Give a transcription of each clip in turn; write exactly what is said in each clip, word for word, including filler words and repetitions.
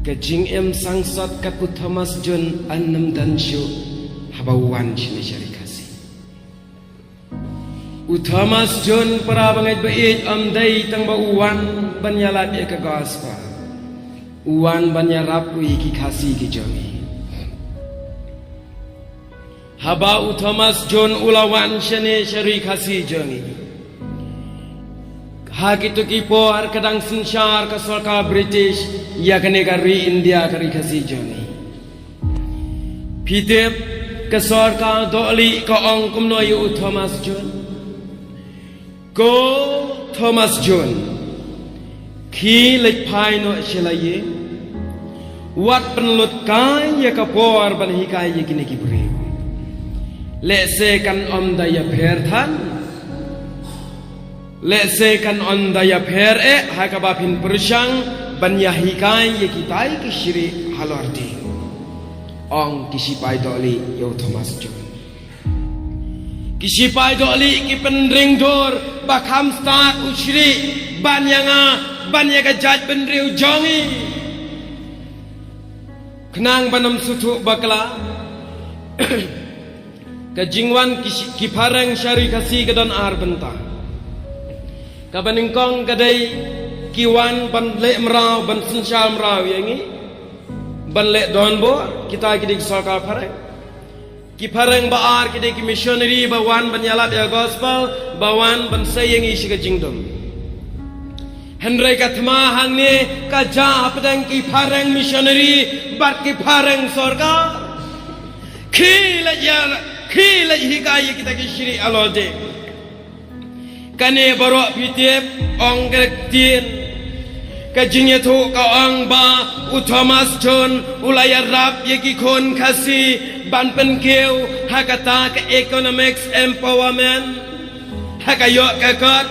Ka jingim sangsot kat u Thomas Jones yn ym don shuh haba u wan shane sha ri Khasi. U Thomas Jones, para bangeit ba ïeit, ym dei tang ba u wan ban ïalap ïa ka gospel. U wan ban ïarap ruh ïa ki Khasi ki jong ngi. Haba u Thomas Jones u la wan shane sha ri Khasi jong ngi, ha kito ki por ka dang synshar ka sorkar British ïa kane ka ri India, ka ri Khasi jong ngi. Phi tip, ka sorkar Dohlieh ka ong kumno ïa u Thomas Jones? Ko Thomas Jones, khie leit phai noh sha la ïing, wat pynlut kai ïa ka por ban hikai ïa kine ki briew. Lehse kan ym da ïapher than, lehse kan ym da ïapher eh ha kaba phin pyrshang ban ïahikai ïa kitai ki shrieh halor dieng, ong ki shipai Dohlieh ïa u Thomas Jones. Ki shipai Dohlieh ki pynring dur ba kham stad u shrieh ban ïa nga, ban ïa ka jaitbynriew jong ngi. Khnang ban ym sngewthuh bakla, ka jingwan ki shi-, ki phareng sha ri Khasi ka don ar bynta. Kaba nyngkong ka dei ki wan ban leh mraw, ban synshar mraw ïa ngi, ban leh donbor, kita ki dei ki sorkar phareng. Ki phareng ba ar ki dei ki missionary ba wan ban ïalap ïa gospel, ba wan ban sei ïa ngi sha ka jingdum. Hynrei ka thma hangne ka jia hapdeng ki phareng missionary bad ki phareng sorkar. Khie leit ïa, khie leit hikai ïa kita ki shrieh halor dieng. Kane baroh phi tip, ong ka ktien. Ka jingïathuh ka ong ba u Thomas Jones u la ïarap ïa ki khun Khasi ban pynkiew ha kata ka economics empowerment, ha ka ïoh ka kot.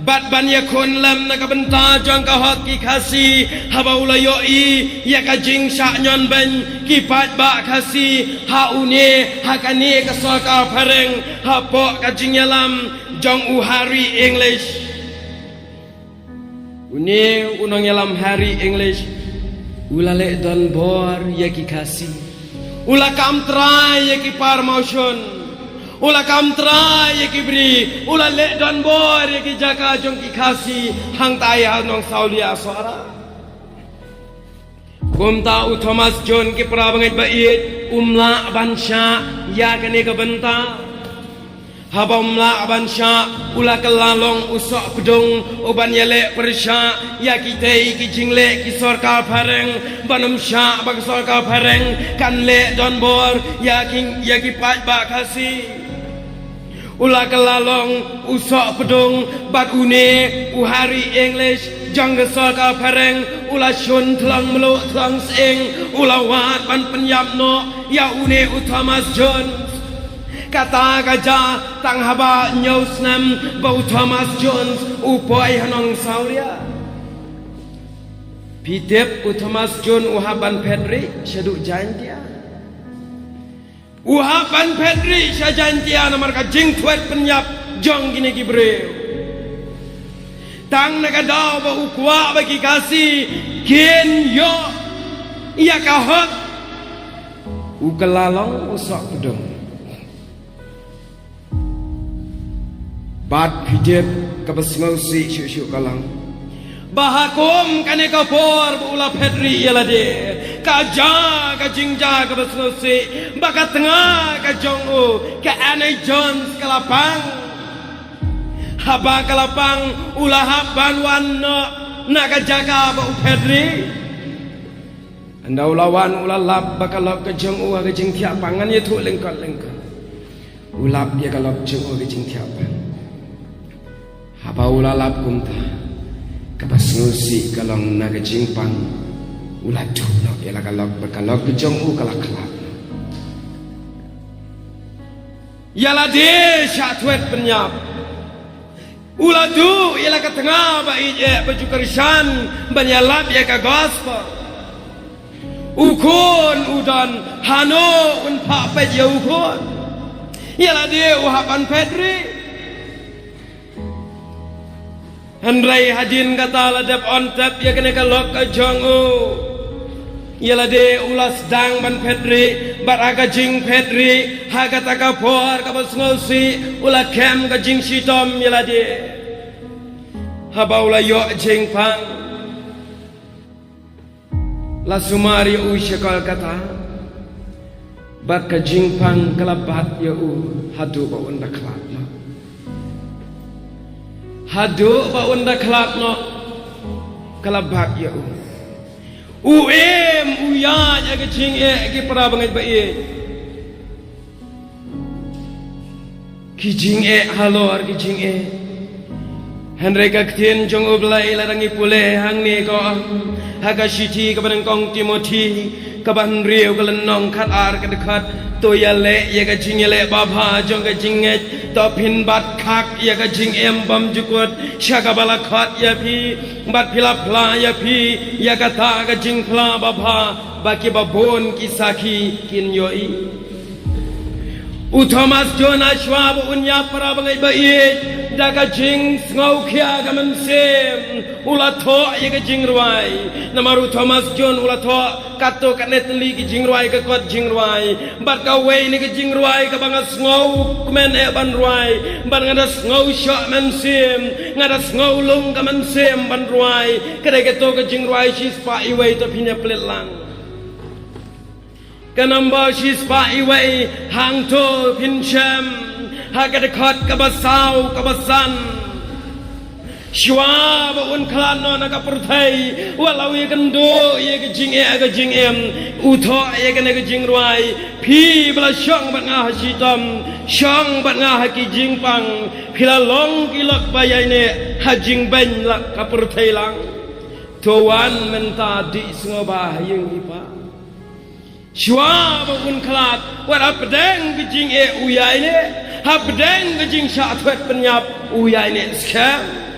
Bad ban ïakhun lem na ka bynta jong ka hok ki Khasi, haba u la ïohi ïa ka jingshah ñion beiñ ki paidbah Khasi ha une, ha kane ka sorkar phareng, hapoh ka jingïalam jong u Harry English. Une u nongïalam Harry English u la leh donbor ïa ki Khasi. U la kam trai ïa ki promotion. U la kam trai ïa ki bri. U la leh donbor ïa ki jaka jong ki Khasi hangtai ha Nongsawlia Sohra. Kumta u Thomas Jones, ki para bangeit ba ïeit, um lah ban shah ïa kane ka bynta. Haba um lah ban shah, u la kylla long u sohpdung u ban ïaleh pyrshah ïa kitei ki jingleh ki sorkar phareng, ban ym shah ba ka sorkar phareng kan leh donbor ïa ki, ïa ki paidbah Khasi. U la kylla long u sohpdung bad une u Harry English jong ka sorkar phareng, u la shun thlong mluh thlong sying, u la wad ban pynïap noh ïa une u Thomas Jones. Kata ka jia tang haba hynñiew snem ba u Thomas Jones u poi ha Nongsawlia. Phi tip u Thomas Jones u hap ban phet rieh shaduh Jaintia. U hap ban phet rieh sha Jaintia namar ka jingthwet pynïap jong kine ki briew. Tang na ka daw ba u kwah ba ki Khasi kin ïoh ïa ka hok, u kylla long u sohpdung. Bad phi tip kaba sngewsih shuh shuh ka long ba ha kum kane ka por ba u la phet rieh ïa lade, ka jia ka jingjia kaba sngewsih ba ka tnga ka jong u, ka Annie Jones, ka la pang. Haba ka la pang, u la hap ban wan noh na ka jaka ba u phet rieh. Ynda u la wan, u la lap ba ka lok ka jong u ha ka jingthiah pang, ngan ïathuh lyngkot lyngkot. U lap ïa ka lok jong u ha ka jingthiah pang. Haba u la lap kumta, kaba sngewsih ka long na ka jingpang, u la duh noh ïa la ka lok, ba ka lok ka jong u ka la khlad. Ïa lade shah thwet pynïap. U la duh ïa la ka tnga ba ïeit eh ba ju kyrshan ban ïalap ïa ka gospel. U khun u don, hano un phah peit ïa u khun? Ïa lade u hap ban phet rieh. Hynrei hadien kata la dep on tep ïa kane ka lok ka jong u. Ïa lade u la sdang ban phet rieh, bad ha ka jingphet rieh, ha kata ka por kaba sngewsih, u la kem ka jingshitom ïa lade. Haba u la ïoh jingpang, la sumar ïa u sha Kolkata, bad ka jingpang ka la bat ïa u haduh ba un da khlad noh. Haduh ba un da khlad noh, ka la bat ïa u. U im, u ïaid ïa ka jingeh, ki para bangeit ba ïeit. Ki jingeh halor ki jingeh. Hynrei ka ktien jong U Blei lada ngi pule hangne ka ong, ha ka shithi kaba nyngkong Timothi, kaba hynriew ka lynnong khatar ka dkhot, to ïaleh ïa ka jingïaleh babha jong ka jingngeit, to phin bat khak ïa ka jingim bymjukut, sha kaba la khot ïa phi, bad phi la phla ïa phi ïa kata ka jingphla babha, ba kiba bun ki sakhi kin ïohi. U Thomas Jones, shuwa ba un ïap, para bangeit ba ïeit, da ka jingsngewkhia ka mynsiem, u la thoh ïa ka jingrwai. Namar u Thomas Jones u la thoh katto katne tylli ki jingrwai, ka kot jingrwai. Bad kawei na ki jingrwai kaba nga sngewkmen eh ban rwai, bad nga da sngewshoh mynsiem, nga da sngewlung ka mynsiem ban rwai, ka dei kato ka jingrwai Shispah Iwei, to phin ïa plie lang. Ka number Shispah Iwei, hangto phin shem, ha ka dkhot kaba saw, kaba san. Shuwa ba un khlad noh na ka pyrthei, wat la ïakynduh ïa ka jingeh ka jingim, u thoh ïa kane ka jingrwai, phi ba la shong bad nga ha shitom, shong bad nga ha ki jingpang, phi la long ki lok ba ïaineh ha jingbeiñ la ka pyrthei lang. To wan mynta dih sngewbha ha ïing i pa. Shuwa ba un khlad, wat hapdeng ka jingeh u ïaineh, hapdeng ka jingshah thwet pynïap u ïaineh skhem.